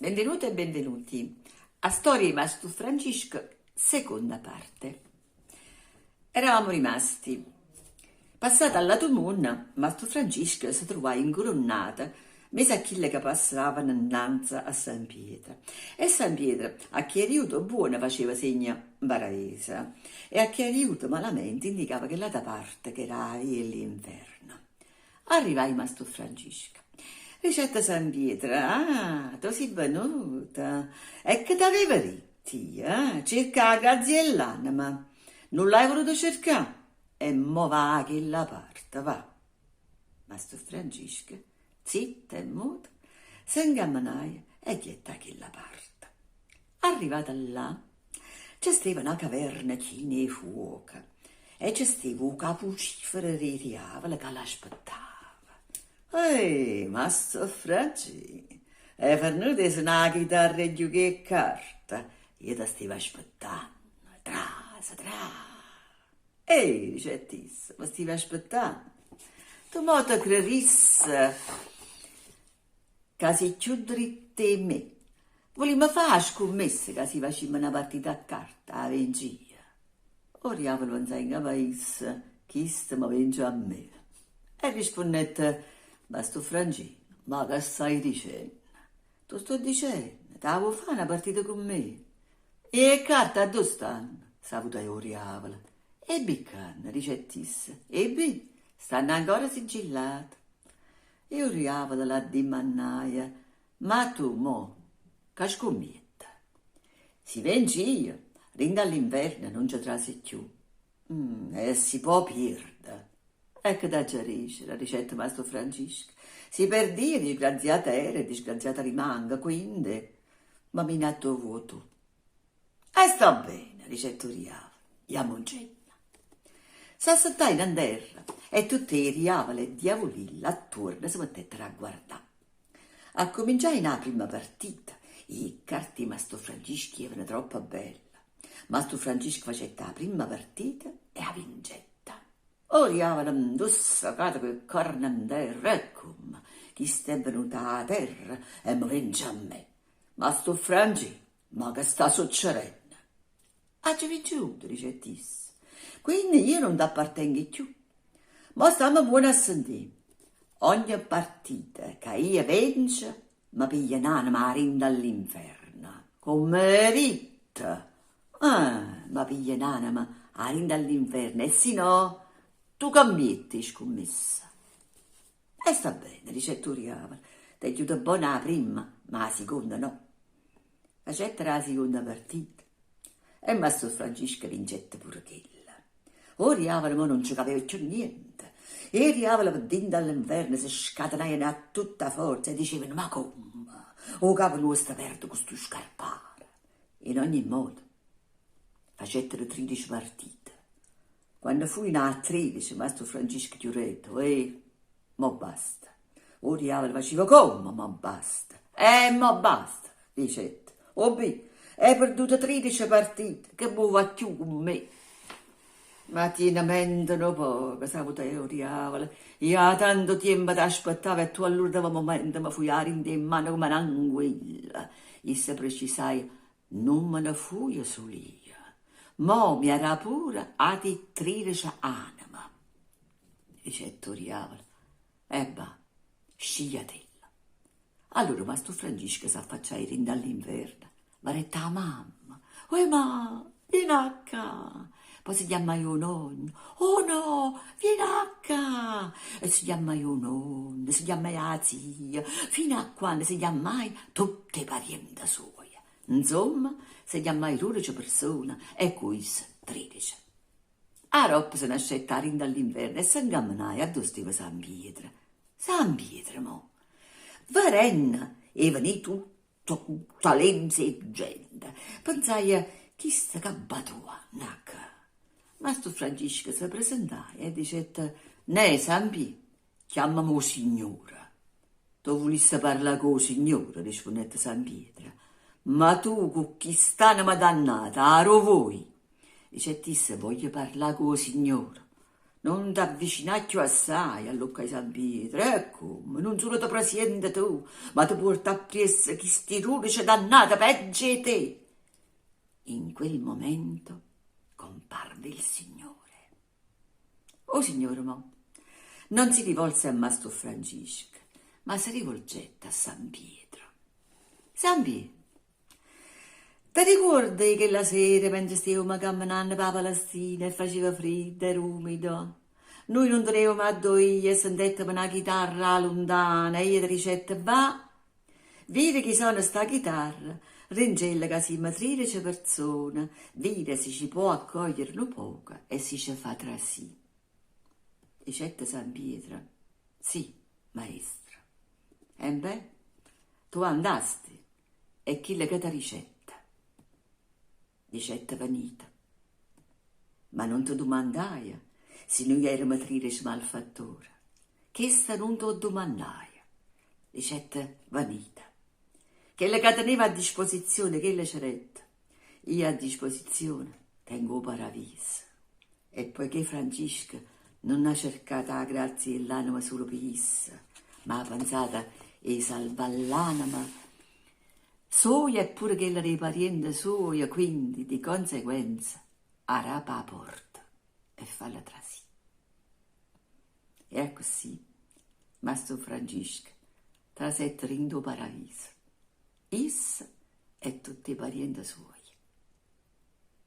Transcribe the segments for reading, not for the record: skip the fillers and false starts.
Benvenute e benvenuti a Storie 'e Mastu Francisco, seconda parte. Eravamo rimasti. Passata all'atu munno, Mastu Francisco se truvaje 'ncurunnato 'mmiez'a chille ca passavano 'nnanze a San Pietro. E San Pietro, a chi era juto bbuono faceva segno 'mparaviso e a chi era juto malamente indicava chell'ata parte ch'era 'a via 'e ll'inferno. Arrivaje Mastu Francisco. Dicette San Pietro, Ah, tu si' venuto? E che t'aveva ditto io, eh? Cerca 'a grazia 'e ll'anema. Nun l'hai voluto cercà? E mo va 'a chella parte, va. Mastu Francisco, zitto e muto, se 'ncammenaje e ghiette 'a chella parte. Arrivato là, ce steva na caverna china 'e fuoco e ce steva 'o capocifero d' 'e diavole ca l'aspettava. Ehi, masto Francì, è fernuto 'e sunà 'a chitarra e ghiucà 'e ccarte? Io te stevo aspettanno. Trase, trase. Ehi, dicette isso, me stive aspettanno? Tu mo te crerisse Ca si cchiù dritta 'e me. Vulimmo fa' 'a scummessa ca si facimmo na partita a carte 'a vengo io? O diavolo penzaje 'ncapa a isso, Chisto me vence a me. E rispunnette, Mastu Francì, ma che staje dicenno? T' 'o sto dicenno, t' 'a vuò fa' na partita cu me? E 'e carte addò stanno? S'avutaje 'o diavolo. E biccanno, dicette isso, 'E bì, stanno ancora sigillate. E 'o riavolo l'addimmannaje, Ma tu, mo, che scummiette? Si venc' io, dint' all'inferno nun ce trase cchiù. E si po' pierde? E che t'aggia dicere, dicette Mastu Francisco, si perd'io disgraziata ero e disgraziata rimango, quindi me mine addò vuò tu. E sta bene, dicette 'o diavolo, jammuncenne. S'assettajeno 'nterra e tutt' 'e diavole e diavulille attuorno se mettettero a guardà. Accuminciajeno 'a primma partita e 'e ccarte 'e Mastu Francisco jevano troppo belle. Mastu Francisco facette 'a primma partita e 'a vincette. O diavolo 'ntussecato cu 'e ccorne 'nterra, e comme, chisto è venuto 'a terra e me vence a me. Mastu Francì, Ma che sta succerenno? Aggio vinciuto, dicette isso, quindi io nun t'appartengo cchiù. Mo stamme buono a sentì. Ogne partita ca io vencio me piglio n'anema 'a dint' all'inferno. Comme hê ditto? Ah, me piglio n'anema 'a dint' all'inferno e si no, tu che miette 'e scummessa? E sta bene, dicette 'o diavolo, t'è ghiuta bona 'a primma, ma 'a siconda no. Facettero 'a siconda partita e Mastro Francisco vincette pure chella. O diavolo mo nun ce capeva cchiù niente. E diavole pe dint' all'inferno se scatenajeno a tutta forza e dicevano ma comme, 'o capo nuosto perde cu stu scarparo. In ogni modo facettero tridece partite. Quanno fujeno 'a tridece Mastro Francisco chiurette, Uè, Mo basta. O diavolo faceva comme mo basta? Eh, mo basta, dicette. O bbì, hê perduto tridece partite, che vuò fa cchiù cu me? Ma tiene mente nu poco, s'avutaje 'o diavolo, io 'a tanto tiempo t'aspettavo e tu all'urdemo mumento me fuje 'a dint' 'e mmane comme n'anguilla. Isso precisaje, Nun me ne fuje sul'io, mo m'he 'a dà pure ati tridece aneme. Dicette 'o diavolo, E ba, scigliatella. Allora Mastu Francisco s'affacciaje dint' 'all'inferno, vedette 'a mamma, Uè mà, viene 'a ccà! Po' se chiammaje 'o nonno, 'O no', viene 'a ccà! E se chiammaje 'o nonno, se chiammaje 'a zia, fino a quanno se chiammaje tutt' 'e pariente suoje. Nzomma, se chiammaje dudece persone e cu isso tridece. Aropp se n'ascette 'a dint' all'inferno e se 'ncammenaje addò steva San Pietro. San Pietro mo, verenno 'e venì tutta 'a lenza 'e gente, pensaje, Chisto che va truvanno 'a ccà? Mastu Francisco se presentaje e dicette, Neh, San Piè, chiammame 'o Signore. Tu vulisse parlà cu 'o Signore, rispunnette San Pietro, ma tu cu chist'anema dannata 'a dò vuo' ì? Dicette isso, Voglio parlà cu 'o Signore. Nun t'avvicinà cchiù assaje, alluccaje San Pietro, e comme, nun sulo te presiente tu, ma te puorte appriesso chisti rudece dannate peggio 'e te! In quel momento comparve il Signore. O Signore mo non si rivolse a Mastro Francisco, ma si rivolgette a San Pietro. San Pie', te ricuorde 'e chella sera mentre stevemo cammenanno p' 'a Palestina e faceva friddo, era umido? Nuje nun tenevemo addò ì e sentettemo na chitarra 'a luntano e io te dicette, Va, vide chi sona sta chitarra, dincello ca simmo tridece perzone, vide si ce pò accogliere nu poco e si ce fa trasì. Dicette San Pietro, Sì, maestro. Embè, tu andasti e chillo che te dicette? Dicette venite. Ma nun te dumandaje si nuje eremo tridece malfattore. Chesto nun t' 'o dumandaje. Dicette venite. Chello ca teneva a disposizione chella ce dette. Io a disposizione tengo 'o paraviso. E poiché Francisco nun ha cercato 'a grazia 'e ll'anema sulo pe isso, ma ha pensato 'e salvà ll'anema soja e pure chella d' 'e pariente suoje, quindi, di conseguenza, arape 'a porta e falla trasì. E accussì Mastro Francisco trasette dint' 'o paraviso, isso e tutt' 'e pariente suoje.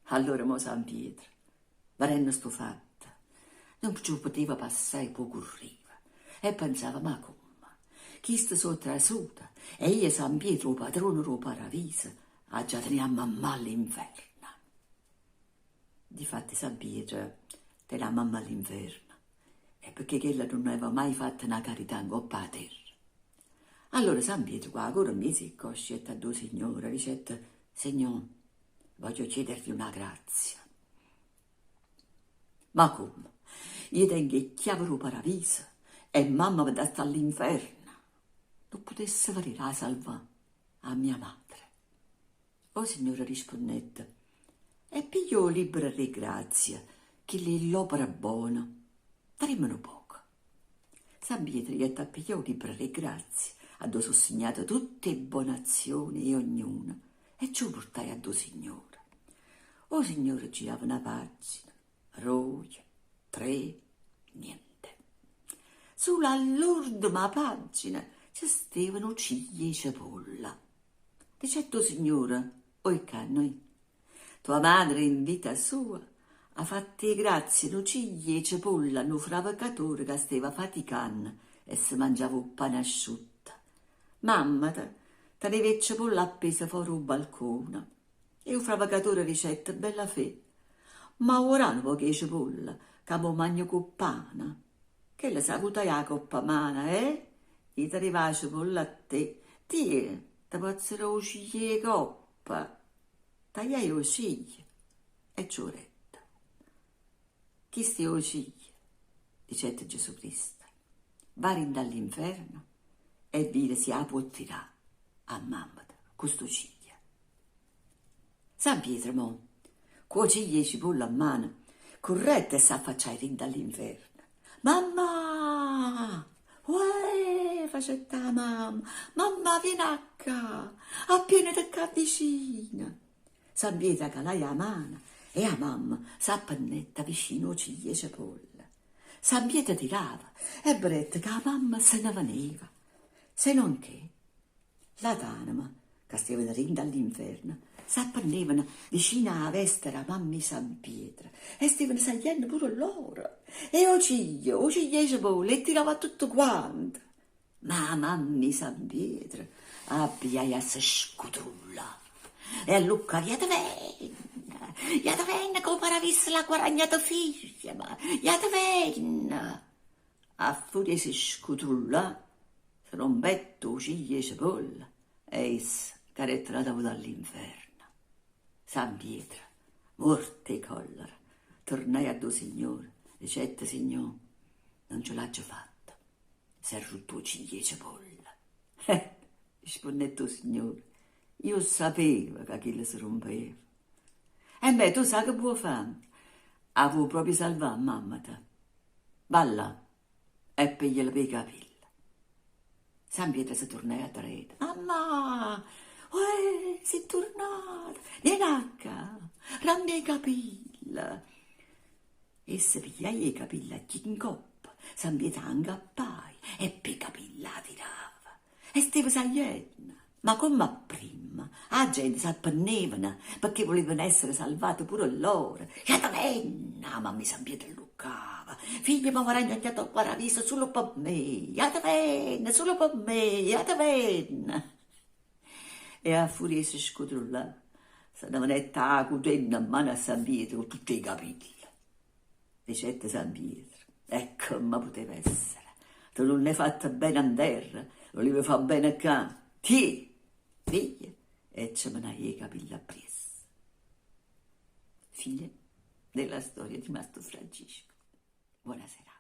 Allora mo San Pietro, vedenno stu fatto, nun ce 'o puteva passà e po' curreva e pensava, ma comme, chiste so' trasute e io San Pietro 'o padrone d' 'o paraviso aggia tenè a mammà all'inferno. Difatti San Pietro tene 'a mamma all'inferno e pecché chella nun aveva mai fatto na carità 'ncopp' 'a terra. Allora San Pietro cu 'a cora 'mmiez' 'e ccosce jette addò 'o Signore e dicette, Signò, voglio chiedervi una grazia. Ma comme? Io tengo 'e cchiave d' 'o paraviso e mamma adda sta all'inferno? Nun putesse vedè d' 'a salvà a mia madre? O Signore rispunnette, E piglia 'o libbro d' 'e ggrazie, chillo 'e ll'opera bbona. Verimme nu poco. San Pietro jette a piglià 'o libbro d' 'e ggrazie, addò so' signate tutte 'e bbone azione 'e ognuno, e ce 'o purtaje addò Signore. O Signore girava na pagina, roje, tre, niente. Sulo all'urdema pagina ce steva nu ciglio 'e cepolla. Dicette 'o Signore, Oi ccà, noi. Tua madre in vita sua ha fatto 'e grazie nu ciglio 'e cepolla a nu fravecatore ca steva faticanno e se mangiava 'o ppane asciutto. Mammeta teneva 'e ccepolle appese fore 'o balcone e 'o fravecatore dicette, Bella fè, ma 'o vuò dà nu poco 'e cepolla ca m' 'o magno cu 'o ppane? Chella s'avutaje 'a copp'a mana, Eh? Io te deva 'a cepolla a te, tiè, te pozzo dà 'o ciglio 'e coppa. Tagliaje 'o ciglio e ce 'o dette. Chisto è 'o ciglio, dicette Gesù Cristo, va dint' 'all'inferno e vide si 'a può tirà a mammeta cu stu ciglio. San Pietro mo, cu 'o ciglio 'e cipolla 'mmano, currette e s'affacciaje dint' 'all'inferno. Mammà! Uè! facette 'a mamma, mammà viene accà, appiennete ccà vicino. San Pietro acalaje 'a mano e 'a mamma s'appennette vicino 'o ciglio 'e cepolla. San Pietro tirava e vedette ca 'a mamma se ne veneva. Se non che Ll'ate aneme, ca stevano dint' 'all'inferno, s'appennevano vicino 'a vesta d' 'a mamma 'e San Pietro e stevano saglienno pure lloro. E 'o ciglio, 'o ciglio 'e cepolla 'e tirava a tutte quante. Ma 'a mamma 'e San Pietro abbiaje a se scutrullà e alluccà, Jatevenne! Jatevenne ca 'o paraviso l'ha guaragnato figliema! Jatevenne! A furia 'e se scutrullà, se rompette 'o ciglio 'e cepolla e essa cadette n'ata vota all'inferno. San Pietro, muorto 'e collera, turnaje addò Signore, dicette, Signò, nun ce l'aggio fatta, s'è rutto 'o ciglio 'e cepolla. Eh, rispunnette 'o Signore, io 'o ssapevo ca chillo se rumpeva. Embè, tu sa che buò fa'? A vuò proprio salvà a mammeta? Va là e pigliala p' 'e capille. San Pietro se turnaje addereto, Mammà, uè, si' turnata, viene accà, damme 'e capille. Essa pigliaje 'e capille 'a cchiù 'ncoppa, San Pietro 'a 'ncappaje e p' 'e capille 'a tirava. E steva saglienno, ma comm' a primma, 'a gente s'appennevano pecché vulevano essere salvate pure lloro. Jatevenne! 'A mamma 'e San Pietro alluccava, Figliemo 'a guaragnato 'o paraviso sulo pe me! Jatevenne, sulo pe me! Jatevenne! E a furia 'e se scutrullà, se ne venette 'a cutenna 'mmano a San Pietro cu tutt' 'e capille. Dicette San Pietro, E comme puteva essere? Tu nun hê fatto bene 'nterra, vulive fà bene ccà. Tiè, piglia e ce menaje 'e capille appriesso. Fine della storia di Mastro Francisco. Buona serata.